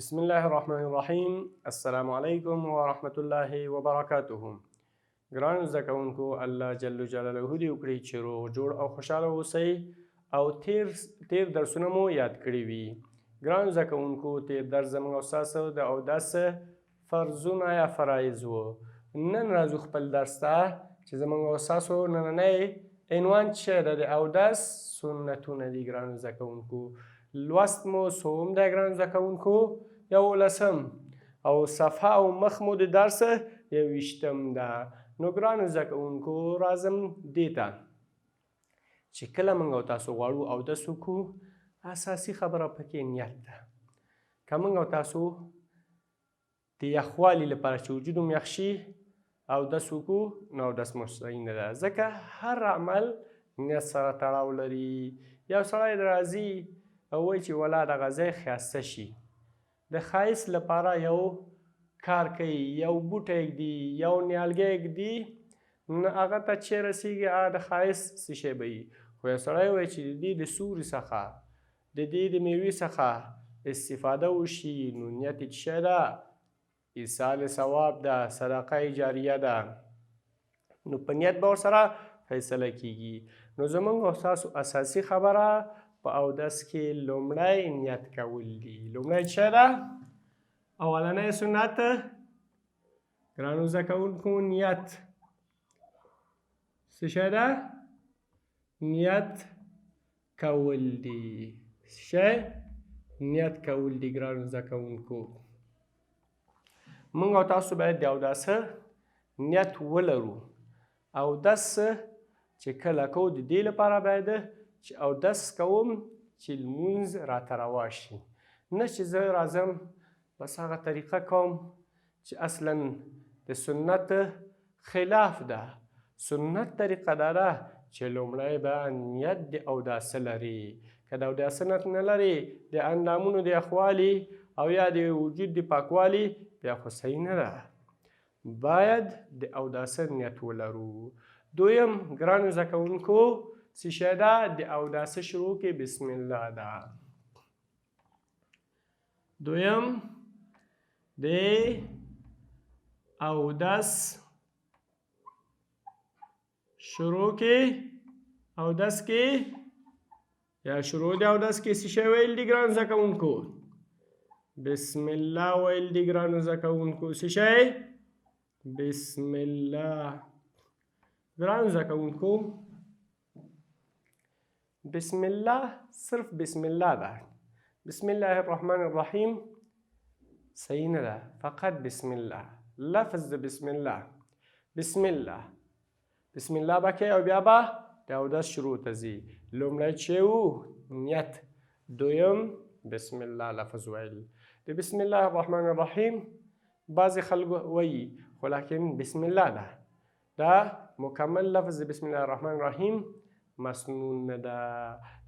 بسم الله الرحمن الرحیم. السلام علیکم ورحمت الله وبرکاته. ګرانو زده کوونکو، الله جل جلاله دې وکړي چې روغ جوړ او خوشحاله اوسئ او تیر تیر درسونه مو یاد کړي وي. ګرانو زده کوونکو، تیر درس زموږ او ستاسو د اودس فرضونه یا فرایض وو. نن راځو خپل درس ته چې زموږ او ستاسو نننی عنوان چې ده د اودس سنتونه دي. ګرانو زده کوونکو، لوست مو څوم دی؟ ګرانو زده کوونکو، یولسم او صفحه او مخ مو د درس یوویشتم ده. نو ګرانو زده کوونکو، راځم دې ته چې کله موږ او تاسو غواړو اودس وکړو، اساسي خبره پکې نیت ده. که موږ او تاسو د یخوالي لپاره چې وجود هم یخ شي اودس وکړو، نو اودس مو صحیح نه ده، ځکه هر عمل نیت سره تړاو لري. یو سړی راځي او وایي چې ولا دغه ځای ښایسته شي، د ښایست لپاره یو کار کوي، یو بوټی ږدي، یو نیالګی ږدي، نو هغه ته چې رسیږي هغه د ښایست څه شی به وي. خو یو سړی وایي چې د دې د سوري څخه، د دې د میوې څخه استفاده وشي، نو نیت یې څه ده؟ ایصال ثواب ده، صدقه جاریه ده، نو په نیت به ورسره فیصله کیږي. نو زمونږ او ستاسو اساسي خبره په اودس کې لومړی نیت کول دي. لومړی څه ده؟ اولنی سنت، ګرانو زده کوونکو، نیت څه شی ده؟ نیت کول دي. څه شی؟ نیت کول دي. ګرانو زده کوونکو، موږ او تاسو باید د اوداسه نیت ولرو. اودس چې کله کوو، د دې لپاره باید چې اودس کوم چې لمونځ راته روا شي، نه چې زه راځم بس هغه طریقه کوم چې اصلا د سنت خلاف ده. سنت طریقه دا ده چې لومړی به نیت د اوداسه لري. که د اوداسه نیت نه لري، د اندامونو د یخوالي او یا د وجود د پاکوالي، بیا خو صحیح نه ده. باید د اوداسه نیت ولرو. دویم، ګرانو زده کوونکو، څه شی ده؟ د اوداسه شروع کې بسم الله ده. دویم، د اودس شروع کې، اودس کې یا شروع د اودس کې څه شی ویل دي؟ ګران زده کوونکو، بسم الله ویل دي. ګرانو زده کوونکو، څه شی؟ بسم الله. ګران زده کوونکو، بسم الله صرف بسم الله ده. بسم الله الرحمن الرحیم صحیح نه ده. فقط بسم الله، لفظ د بسم الله، بسم الله، بسم الله به کوي او بیا به د اودس شروع ته ځي. لومړی چې وو نیت، دویم بسم الله لفظ ویل. د بسم الله الرحمن الرحیم بعضې خلکو وایي، خو لکن بسم الله ده. دا مکمل لفظ د بسم الله الرحمن الرحیم مسنون نه ده.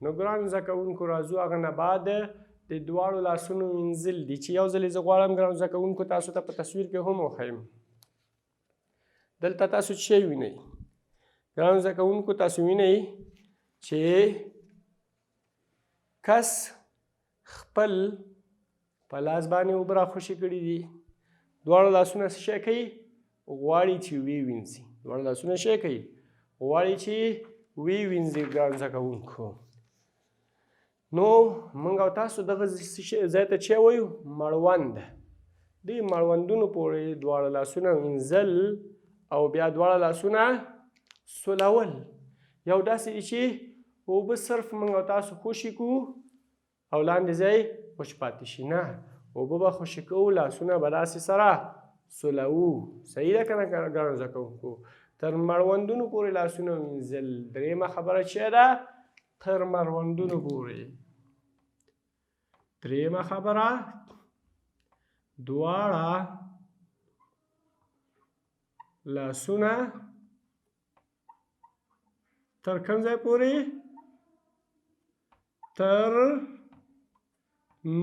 نو ګران زده کوونکو، راځو هغه نه بعد د دواړو لاسونو وینځل دي چې یو ځل یې زه غواړم، ګران زده کوونکو، تاسو ته په تصویر کې هم وښیم. دلته تاسو څه وینئ؟ ګرانو زده کوونکو، تاسو وینئ چې کس خپل په لاس باندې اوبه راخوشې کړي دي. دواړه لاسونه څه شی کوي؟ غواړي چې ویې وینځي. دواړه لاسونه شی کوي؟ غواړي چې ویې وینځي. ګران زده کوونکو، نو موږ او تاسو دغه ځای ته چې وایو مړوند، دې مړوندونو پورې دواړه لاسونه وینځل او بیا دواړه لاسونه سولول. یو داسې دي چې اوبه صرف موږ او تاسو خوشې کړو او لاندې ځای وچ پاتې شي. نه، اوبه به خوشې کوو، لاسونه به داسې سره سولوو. صحیح ده که نه؟ ګرانو زده کوونکو، تر مړوندونو پورې لاسونه وینځل. درېیمه خبره چې ده، تر مړوندونو پورې. درېیمه خبره، دواړه لاسونه تر کوم ځای پورې؟ تر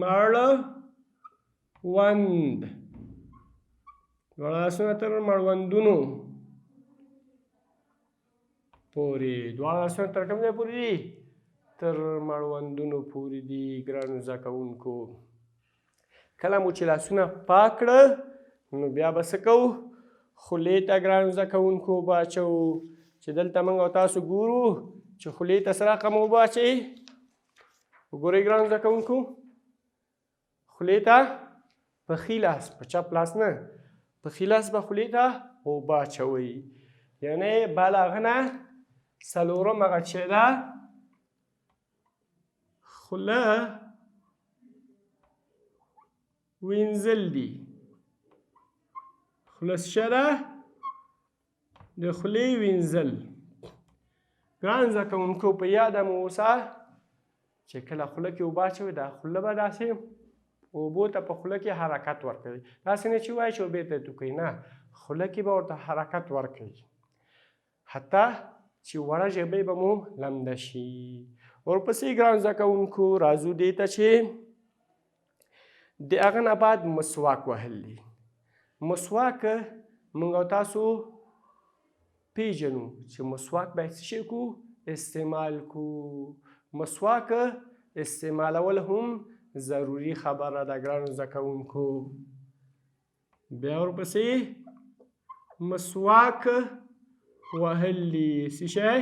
مړوند. دواړه لاسونه تر مړوندونو پورې. دواړه لاسونه تر کوم ځای پورې دي؟ تر مړوندونو پورې دي. ګرانو زده کوونکو، کله مو چې لاسونه پاک کړه نو بیا به څه کوو؟ خولې ته ګرانو زده کوونکو اوبه اچوو. چې دلته موږ او تاسو ګورو چې خولې ته څه رقم اوبه اچوي. وګورئ ګرانو زده کوونکو، خولې ته په ښي لاس، په چپ لاس نه، په ښي لاس به خولې ته اوبه اچوئ. یعنې بل هغه نه څلورم هغه چې ده خوله وینځل دي. خوله څه ده؟ د خولې وینځل. ګران زده کوونکو، په یاده مو اوسه چې کله خوله کې اوبه اچوي دا خوله به داسې اوبو ته په خوله کې حرکت ورکوي، داسې نه چې وایي چې بیرته یې توکوي، نه، خوله کې به ورته حرکت ورکوي حتی چې وړه ژبۍ به مو لمده شي. ورپسې ګران زده کوونکو راځو دې ته چې د هغه نه بعد مسواک وهل دي. مسواک موږ او تاسو پیژنو چې مسواک باید څه شی کو استعمال کو. مسواک استعمالول هم ضروري خبره ده ګرانو زده کوونکو. بیا ورپسې مسواک وهل دي. څه شی؟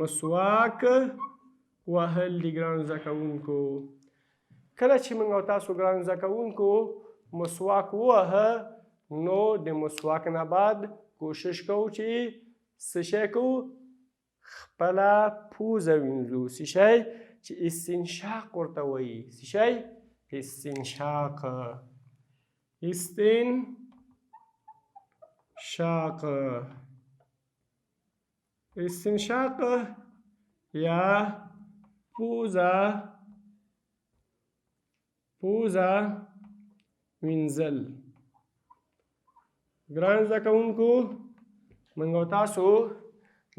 مسواک وهل دي ګرانو زده کوونکو. کله چې موږ او تاسو ګرانو زده کوونکو مسواک ووهه نو د مسواک نه بعد کوشش کوو چې څه شی کوو؟ خپله پوزه وینځو. څه شی؟ چې استنشاق ورته وایي. څه شی؟ استنشاق. استنشاق، استنشاق یا پوزه، پوزه وینځل. ګران زده کوونکو، موږ او تاسو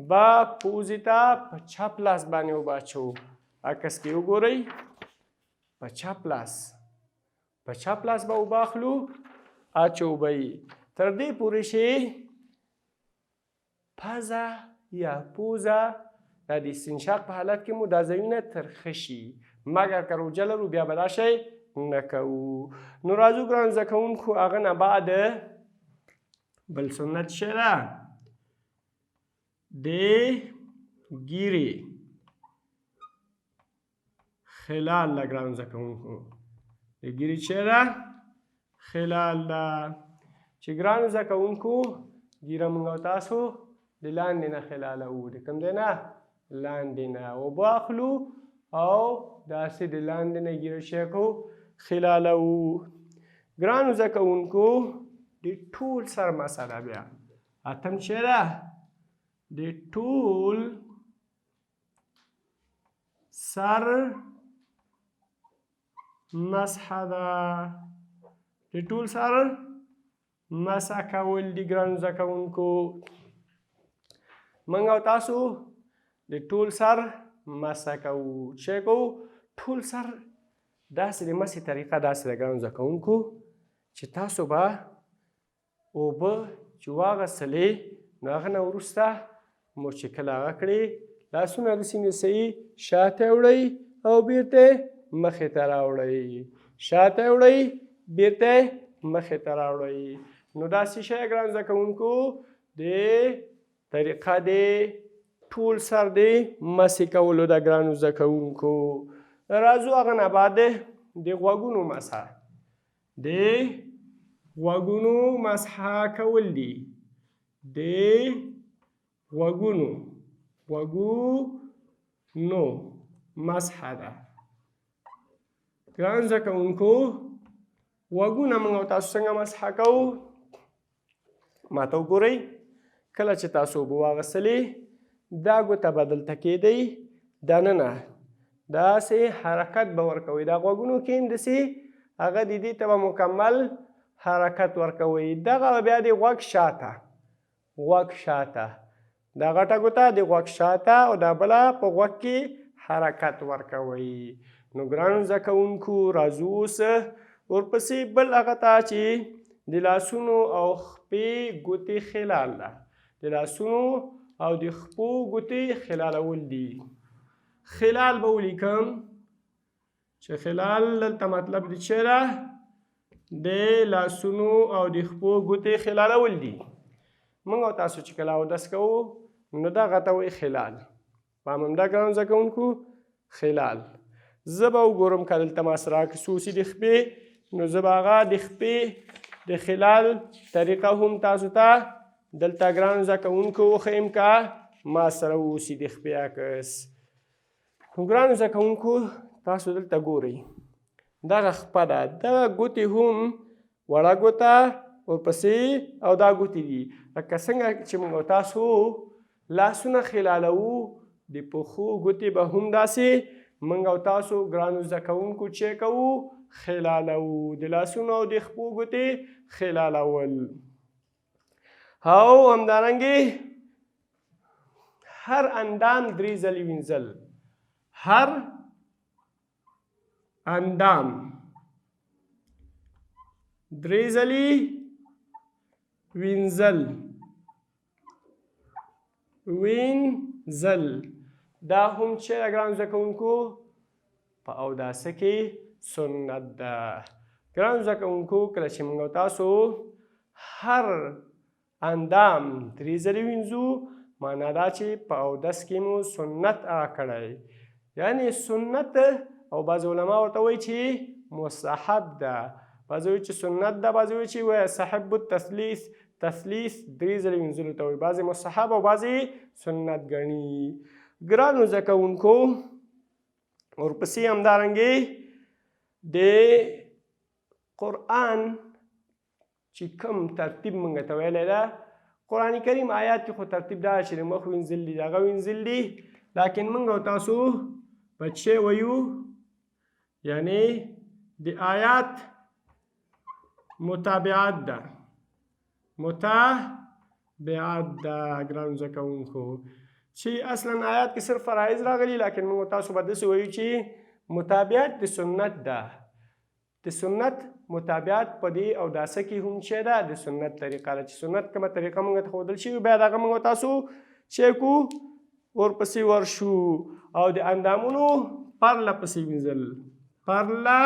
به پوزې ته په چپ لاس باندې اوبه اچوو. عکس کې وګورئ، په چپ لاس، په چپ لاس به اوبه اخلو، اچوو به یې تر دې پورې چې پزه یا پوزه دا د استنشاق په حالت کې مو دا ځایونه ترخه شي، مګر که روژه لرو بیا به دا شی نه کوو. نو راځو ګران زده کوونکو، هغه نه بعد بل سنت شی ده د ګیرې خلال ده. ګران زده کوونکو، د ګیرې چی ده؟ خلال ده. چې ګرانو زده کوونکو ګیره موږ او تاسو د لاندې نه خلالوو. د کوم ځای نه؟ لاندې نه اوبه اخلو او داسې د لاندې نه ګیره شی کوو، خلالوو. ګرانو زده کوونکو، د ټول سر مسله بیا اتم چی ده؟ د ټول سر مسح ده. د ټول سر مسح کول دي. ګرانو زده کوونکو، موږ او تاسو د ټول سر مسح کوو. چې کوو ټول سر داسې د مسې طریقه داسې ده ګرانو زده کوونکو چې تاسو به اوبه چې واغستلې نو هغه نه وروسته مو چې کله هغه کړې لاسونه داسې نیسئ، شاته وړئ او بیرته مخې ته راوړئ، شاته وړئ، بیرته مخې ته راوړئ. نو داسې شی ګران زده کوونکو د طریقه د ټول سر د مسې کولو ده. ګرانو زده کوونکو، راځو هغه نه بعد د غوږونو مسه. د غوږونو مسحه کول دي. د غوږونو، غوږونو مسحه ده. ګران زده کوونکو، غوږونه موږ او تاسو څنګه مسحه کوو؟ ماته وګورئ. کله چې تاسو اوبه واغستلې دا ګوته به دلته کېدئ دننه داسې حرکت به ورکوئ. دا غوږونو کې هم داسې هغه د دې ته به مکمل حرکت ورکوئ. دغه به بیا د غوږ شاته، غوږ شاته، دا غټه ګوته د غوږ شاته او دا بله په غوږ کې حرکت ورکوئ. نو ګرانو زده کوونکو، راځو اوس ورپسې بل هغه ته چې د لاسونو او خپې ګوتې خلال ده. د لاسونو او د خپو ګوتې خلالول دي. خلال به ولیکم چې خلال دلته مطلب د چه ده؟ د لاسونو او د خپو ګوتې خلالول دي. موږ او تاسو چې کله اودس کوو نو دغه ته وایي خلال. پام همدا ګرانو زده کوونکو، خلال. زه به وګورم که دلته ما سره عکس اوسي د خپې، نو زه به هغه د خپې د خلال طریقه هم تاسو ته دلته ګرانو زده کوونکو وښیم که ما سره اوسي د خپې عکس. نو ګرانو زده کوونکو، تاسو دلته ګورئ دغه خپه ده، دغه ګوتې هم وړه ګوته ورپسې او دا ګوتې دي. لکه څنګه چې موږ تاسو لاسونه خلالوو، د پښو ګوتې به هم داسې موږ او تاسو ګرانو زده کوونکو چې کوو خلالوو، د لاسونو او د خپو ګوتې خلالول. او همدارنګې هر اندام درې ځلې وینځل، هر اندام درې ځلې وینځل، وینځل. دا هم چې ګران زده کوونکو په اوداسه کې سنت ده. ګران زده کوونکو، کله چې موږ تاسو هر اندام درې ځلې وینځو، معنا دا چې په اودس کې مو سنت ادا کړی، یعنی سنت. او بعض علما ورته وایي چې مستحب ده، بعضې وایي چې سنت ده، بعضې وایي چې وایي صاحب التثلیث، تثلیث درې ځلې وینځلو ته وایي، بعضې مستحب او بعضې سنت ګڼي. ګرانو زده کوونکو، ورپسې همدارنګې د قرآن چې کوم ترتیب مونږ ته ویلی ده، قرآن کریم آیات کې خو ترتیب دا چې د مخ وینځل دي، دغه وینځل دي، لیکن مونږ او تاسو په چې ویو، یعنی د آیات متابعت ده، متابعت ده. ګران زده کوونکو، چې اصلا آیات کې صرف فرایض راغلي، لیکن موږ تاسو به داسې وایو چې متابعت د سنت ده. د سنت متابعت په دې او داسه کې هم چې ده د سنت طریقه ده، چې سنت کومه طریقه موږ ته ښودل شوي، باید هغه موږ تاسو چې کو ورپسې ورشو. او د اندامونو پرله پسې وینځل، پرله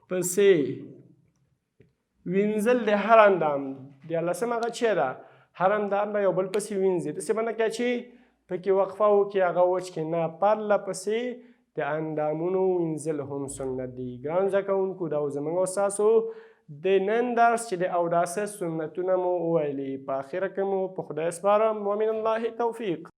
پسې وینځل د هر اندام د لسم هغه چې ده، هر اندام به یو بل پسې وینځي، داسې به نه کوي چې پکې وقفه وکړي هغه وچ کړي، نه، پرله پسې د اندامونو وینځل هم سنت دي. ګران زده کوونکو، دا زموږ او ستاسو د نن درس چې د اوداسه سنتونه مو وویلې. په اخره کې مو په خدای سپارم، ومن الله توفیق.